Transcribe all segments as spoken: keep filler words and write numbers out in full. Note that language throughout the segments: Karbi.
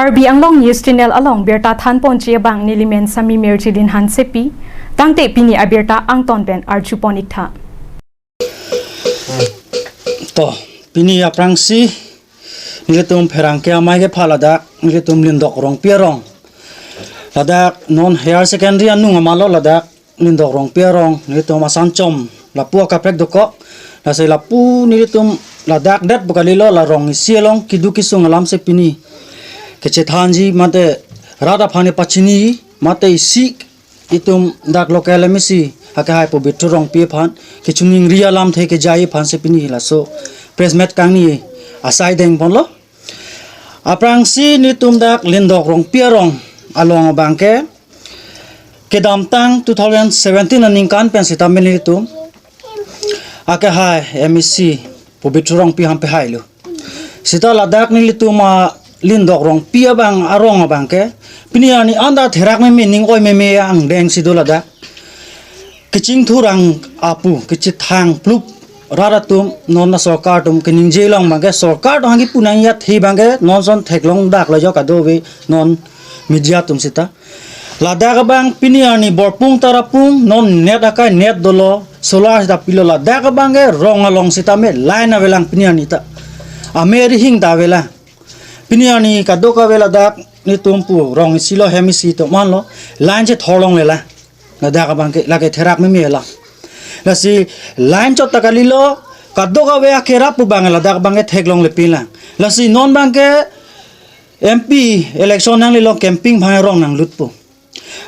Karbi Anglong News Channel along birta thanponji abang nelimen Sami Mirjilin Hansepi, tangte pini abirta angton pen arjupon iktha. To, pini aphrangsi nelitum pherangke amei kepha ladak nelitum Lindok Rongpi arong. Ladak non higher secondary anung amalo ladak Lindok Rongpi arong, nelitum asan chom lapu akaprek dokok. Lasi lapu nelitum ladak det pu kalilo, la rong isi along keduk kesung alamsi pini kechethanji mate rat aphan pachini mate isi itum dak local M A C akehai Pobitro Rongpi aphan kechiningri alamthe kejai aphansi pini laso press meet kangni asai dengponlo. Aphrangsi nelitum dak Lindok Rongpi arong along abangke kedamtang two thousand seventeen aningkan pen sitame nelitum akehai M A C Pobitro Rongpi aphan pehailo. Sita ladak nelitum a Lindok Rongpi abang arong abangke pini arni anta therak meme, ning oi meme angdengsi do ladak. Kechingthur ang apu kechethang plup rat atum non na sorkar atum keningje along abangke sorkar atum hangki punang ya thi abangke non son theklong dak lo jo kadokave non media atum sita. Ladak abang pini arni Borpung Tarapung non net akai net dolo, solar sita pilo, ladak abangke rong along sitame line avelang pini arni ta. Ame rihing ta avelang. Pini arni kadokave ladak nelitum pu rong isi lo hem isi atum aphanlo line chethorlonglelang. Ladak abangke lake therak meme la. Lasi line chot ta kalilo, kadokave akerap pu abang ladak abangke theklongle pinlang. Lasi non abangke M P election nanglelo, campaign aphan rong nanglutpo.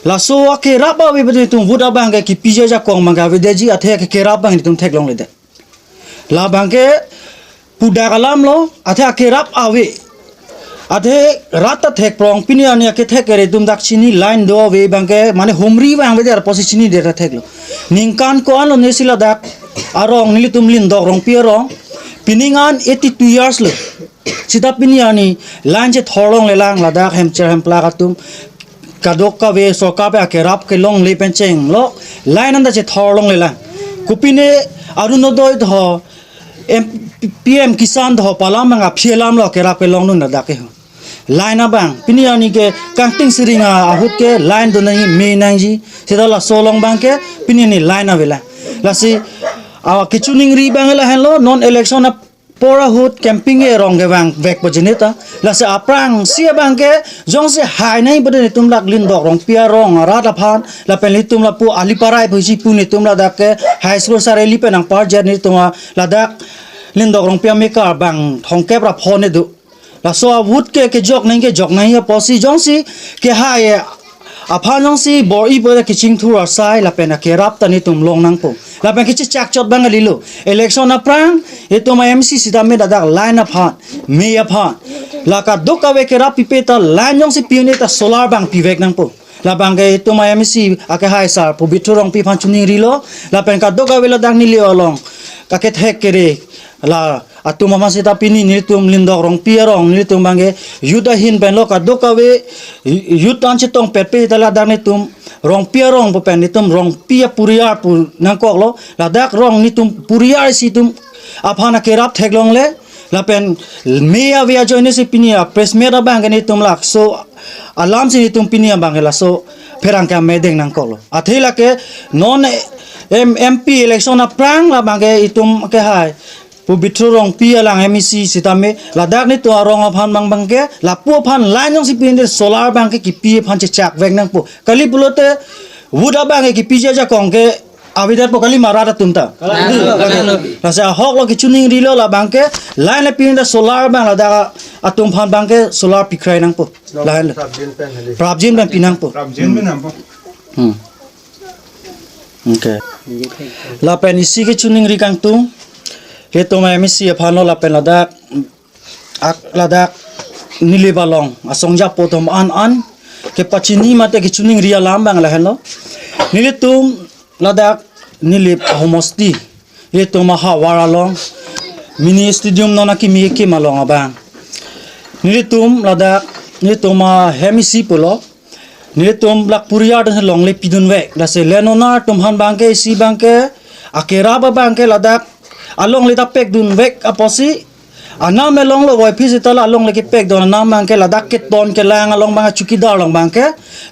Laso akerap ave pu nelitum vote abangke kepiji ajakong abangke avedetji, athe akerap abang nelitum theklongledet. Labangke pudak alamlo, athe akerap ave. Athe rat ta thekprong, pini arni akethek kere atum dak chini line do ave abangke mane humri abang avedet apotsi chinidet ta theklo. Ningkan ko-anlo nesi ladak arong nelitum Lindok Rongpi arong. Pining an eighty two years lo. Sita pini arni line chethorlonglelang, ladak hemcher hemplak atum kadokave sorkar pen akerap kelongle pen chenglo line anta chethorlonglelang. Kopine Orunodoi tho, M-, P M Kisan tho, palam abang aphi alamlo akerap kelongdun ladak ke ho. Line abang pini arni ke kangting siring ahut ke line do nangji, me nangji. Sita laso along abangke pini arni line avelang. Lasi a kechiningri abang lahenlo, non election ap- por ahut campaign ke rong kevang vekpo jinita. Lasi aphrangsi abangke jongsi hai nai pu nelitum dak Lindok Rongpi arong arat aphan lapen nelitum lapu Aliparai pusi pu nelitum ladak ke high school sarili pen nangparjat nelitum a ladak Lindok Rongpi amekar bang thomkep ra phone do. Laso a vote ke kejok nang kejok nang apotsi jongsi kehai aphan jongsi bor-i pu kechingthur asai lapen akerap ta nelitum long nangpo. Lapen kechechak chot abang kalilo. Election aphrang itum a M C sitame ladak line aphan, me aphan, la kadokave kerap pipe ta line jongsi pi-un-e ta solar abang pivek nangpo. Labangke itum a M C akehai sar Pobitro Rongpi aphan chiningrilo. Lapen kadokave ladak neli along kakethek kere la atum aphan sita pini nelitum Lindok Rongpi arong nelitum abangke youth ahin penlo, kadokave youth an chetongpetpe ta ladak nelitum Rongpi arong pu pen nelitum Rongpi apuriar pu nangkoklo, ladak rong nelitum puriar isi atum aphan akerap theklongle lapen me ave ajoinesi pini a press meet abangke nelitum laso alamsi nelitum pini abangke laso pherangke amei deng nangkoklo. Athe lake non M-, M P election aphrang labangke itum kehai Pobitro Rongpi alang M A C sitame ladak nelitum arong aphan abang abangke lapu aphan line jongsi pi-un-e solar abangke kepi aphan chechak vek nangpo. Kali pulote vote abangke kepiji ajakong ke avedetpo kali ma rat atum ta. Kali. Lasi ahoklo kechiningrilo labangke line le pi-un-e solar abang ladak atum aphan abangke solar pikrai nangpo. Lahenlo. Prapjin pen hali. Prapjin pen pinangpo. Prapjin pen nangpo. Hmm. Okay. Lapen isi kechiningri kangtung. Itum M A C aphanlo lapen ladak ak ladak neli balong asong japo atum an an kepachini mate kechiningri alam abang lahenlo. Nelitum ladak neli ahomosti, itum ahavar along mini stadium non akimi kim along abang nelitum ladak nelitum ahem isi pulo, nelitum lak puriar atum longle pidun vek. Lasi land owner atum aphan abangke isi abangke akerap abangke ladak alongle ta pekdun vek apotsi Anam along lo, wai phi seta la along le kepek dun anam abangke ladak keton kelang along abang chowkidar along abangke,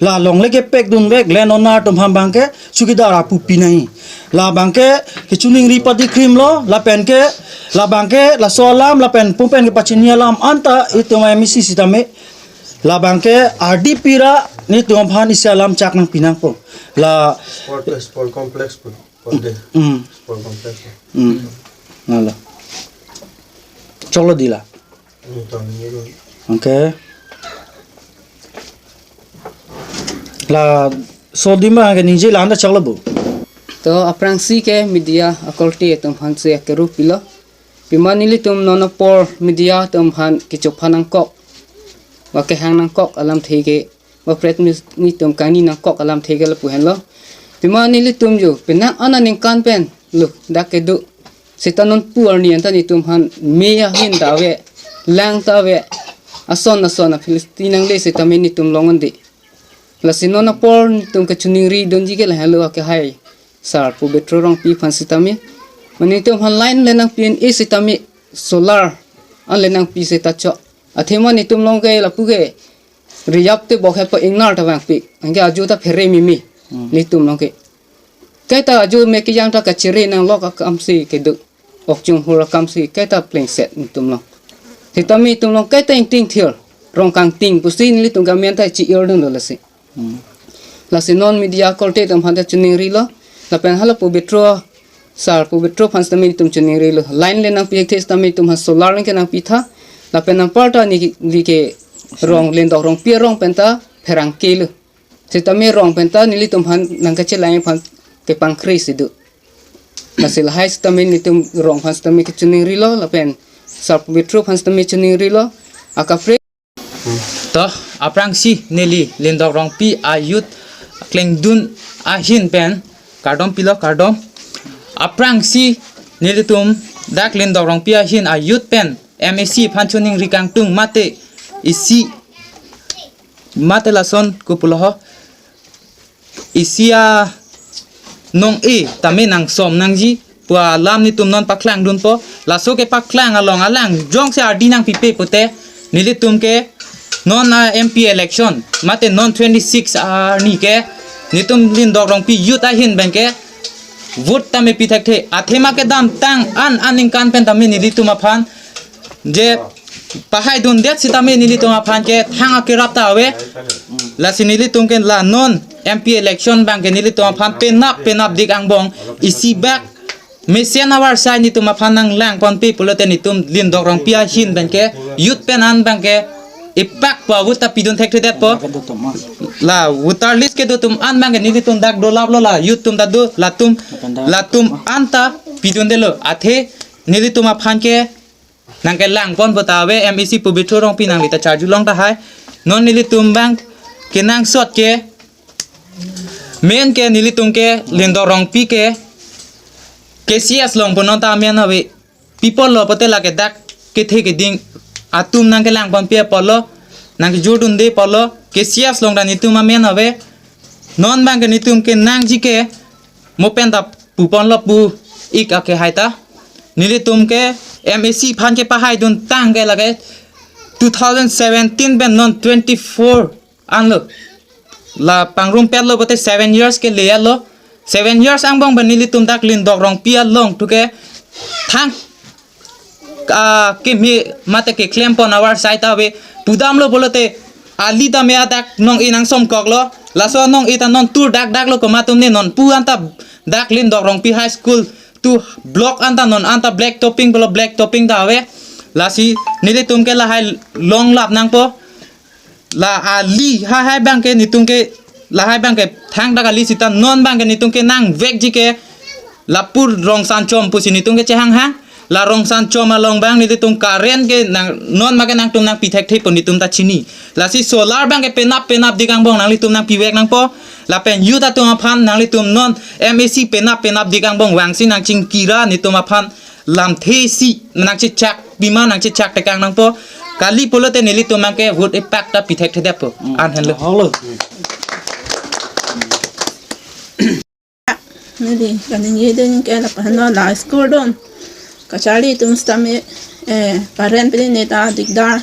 la along le kepek dunvek land owner atum aphan abangke chowkidar apu pi nangji. La abangke kechiningri padi krim lo, lapen ke, la abangke laso alam, lapen pumpen kepachini alam anta itum M A C sitame, la abangke ardi pira nelitum aphan isi alam chak nangpi nangpo. La Sport, sport complex pun. Konde. Hmm. Sport complex. Hmm. Nala. Choklo dei la. Hmm, tang ni lo. Okay. Laso adim abangke ningje la anta choklo bo. To aphrangsi ke media akorte atum aphan si akeru pilo. Pima nelitum non apor media atum aphan kecho aphan nangkok, ba kehang nangkok alamthe ke, ba press meet nelitum kangni nangkok alamthe ke lapu henlo. Pima nelitum jo penang aningkan pen lo dak kedo. Seta non pu arni anta nelitum aphan me ahin ta ave, lang ta ave, ason ason a Philistine nangle sitame nelitum long un dei. Lasi non apor nelitum kechiningri dunji ke lahelo akehai Sar Pobitro Rongpi aphan sitame, mane nelitum aphan line le nangpi un-e sitame, solar an le nangpi seta chok. Athema nelitum long ke lapu ke riyap te bok hepo ingnar ta vangpi. Anke ajo ta phere mimi. Hmm. Nelitum long ke. Kaita ajo me kejang ta kachere nanglok akam si kedo. Okchung hur akam si kaita plengset nelitum long. Sitame nelitum long kaita ingting thir. Rong kangting pusi nelitum gamen ta chi-ir dunlo lasi. Hmm. Lasi non media akorte atum aphan ta chiningrilo. Lapen hala Pobitro, Sar Pobitro aphan sitame nelitum chiningrilo. Line le nangpi thekthe sitame nelitum aphan solar line ke nangpi tha. Lapen anparta neli ke Rong Lindok Rongpi arong pen ta pherangke lo. Sitame rong pen ta nelitum aphan nangkachelang aphan kepangkri si do. Lasi lahai sitame nelitum rong aphan sitame kechiningrilo lapen Sar Pobitro aphan sitame chiningrilo. Akaprek. To, aphrangsi neli Lindok Rongpi a-youth klengdun ahin pen kardom pilo, kardom. Aphrangsi nelitum dak Lindok Rongpi ahin a-youth pen M A C aphan chiningri kangtung mate isi mate lason kopulo ho. Isi anong-e tame nangsom nangji pu alam nelitum non paklang dunpo. Laso kepaklang along alang jongsi ardi nangpipe pute nelitum ke non a-M P election mate non twenty-six arni ke nelitum Lindok Rongpi youth ahin abangke vote tame pi thekthe. Athema kedamtang an aningkan pen tame nelitum aphan je pahai dundet sitame nelitum aphan ke thang akerap ta ave. Lasi nelitum ke la non M P election abangke nelitum aphan penap penapdik angbong isi bak mesen avarsai nelitum aphan nanglang ponpe pulote nelitum Lindok Rongpi ahin abangke youth pen an abangke epak pa vote ta pidun thekthedetpo. La voter list kedo atum an abangke nelitum dak dolaplo, la youth atum ta do, latum latum an ta pidundelo. Athe nelitum aphan ke nangkelang ponpo ta ave, M A C Pobitro Rongpi nangli ta charjulong tahai. Non nelitum abang kenangsot ke main ke nelitum ke Lindok Rongpi ke K C S along pu non ta amen ave. Pi apotlo pute lake dak kethe keding atum nangkelang ponpe apotlo, nangkejor dunde apotlo, K C S along ta nelitum amen ave. Non abangke nelitum kenangji ke mo pen ta pu ponlo pu ik akehai ta. Nelitum ke M A C aphan kepahai duntang ke lake two thousand seventeen pen non twenty-four anlo. La pangrumpetlo pute seven years ke le-etlo. Seven years angbong pen nelitum dak Lindok Rongpi along thu ke thang, ah, keme mate keklem pon avarsai ta ave. Pudamlo pulote ali tame adak nong-e nangsom koklo. Laso nong-e ta non tur dak daklo, komat atum ne non pu an ta dak Lindok Rongpi High School tu block an ta non an ta black topping pulo, black topping ta ave. Lasi nelitum ke lahai longlap nangpo. La ali lahai abangke nelitum ke, lahai abangke thangta kali seta non abangke nelitum ke nangvekji ke lapu Rongsanchom pusi nelitum ke chehanghang. La Rongsanchom along abang nelitum current ke nang, non make nangtum nangpi thekthe pu nelitum ta chini. Lasi solar abangke penap penapdik angbong nanglitum nangpivek nangpo. Lapen youth atum aphan nanglitum non M A C penap penapdik angbong vangsi nangchingkira nelitum aphan lamthe isi nangchechak, pima nangchechak tekang nangpo. Kali pulote nelitum abangke vote epak ta pi thekthedetpo. Hmm. An henlo. Holo. Neli kaningje dun ke lapu henlo, la school dun kacharli atum sitame Eh, current pini ne ta dikdar.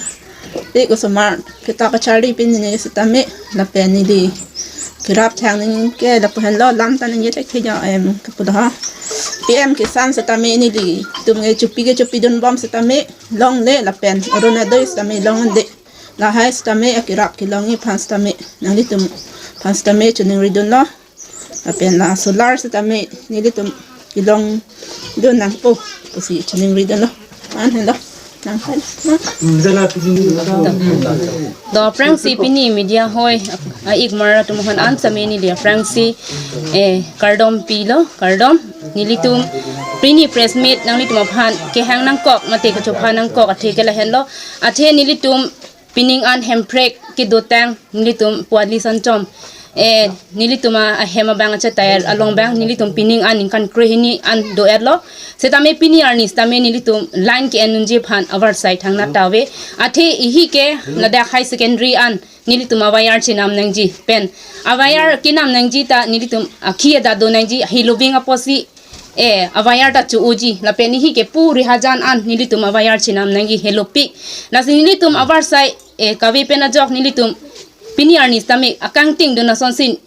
Pik osomar, kita kacharli pini ne sitame, lapen neli kerap thang ningke lapu henlo, lam ta ningje thektheja, em, kapu do ha. P M Kisan sitame nelitum ke chopi ke chopidun bom sitame longle, lapen Orunodoi sitame longde. Lahai sitame akerap kelongji aphan sitame, nanglitum aphan sitame choningridunlo. Lapen la solar sitame nelitum kelongdun nangpo pusi choningridunlo. An hendo. Nang kan. Do aphrangsi pini media hoi a-ikmar atum aphan an sitame neli aphrangsi, eh, kardom pilo, kardom. Nelitum pini press meet nanglitum aphan kehang nangkok mate kachopha nangkok athe ke lahenlo. Athe nelitum pining an Hemprek kedotang nelitum Puali Sanchom, eh, nelitum a, ahem abang achetai along abang nelitum pining an ningkan krehini an do-etlo. Sitame pini arni sitame nelitum line ke-en unji aphan avarsai thangnat ta ave. Athe ihi ke ladak high secondary an nelitum a-wire chenam nangji pen, a-wire kenam nangji ta nelitum akhi adat do nangji, heloving apotsi, eh, a-wire ta cho-oji, lapen ihi ke pu rihajan an nelitum a-wire chenam nangji helopik. Lasi nelitum avarsai, eh, kave pen ajok nelitum pini arni sitame akangting dun asonsi,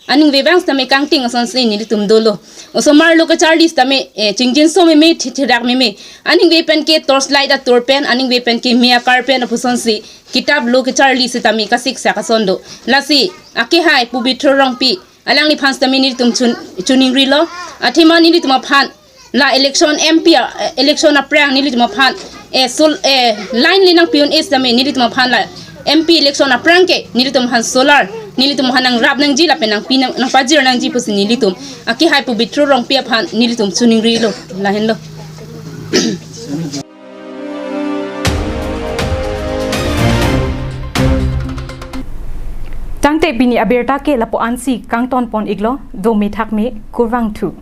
aningve abang sitame kangting asonsi nelitum dolo. Osomar lo kacharli sitame, eh, chingjinso meme, thi-, thirak meme. Aningve pen ke torchlight atur pen, aningve pen ke me akar pen apusonsi kitap lo kacharli sitame kasiksak ason do. Lasi akehai Pubitro Rongpi, alangliphan sitame nelitum chun-, choningrilo. Athema nelitum aphan la election M P a, eh, election aphrang nelitum aphan, eh, sol-, eh, line le nangpi un-e sitame nelitum aphan la M P election aphrang ke nelitum aphan solar nelitum aphan nangrap nangji lapen nangpi nang, nangpajir nangji pusi nelitum akehai Pubitro Rongpi aphan nelitum choningrilo, lahenlo. Tangte pini abirta ke lapu ansi kangton pon-iklo, do methak me, kurvangthu.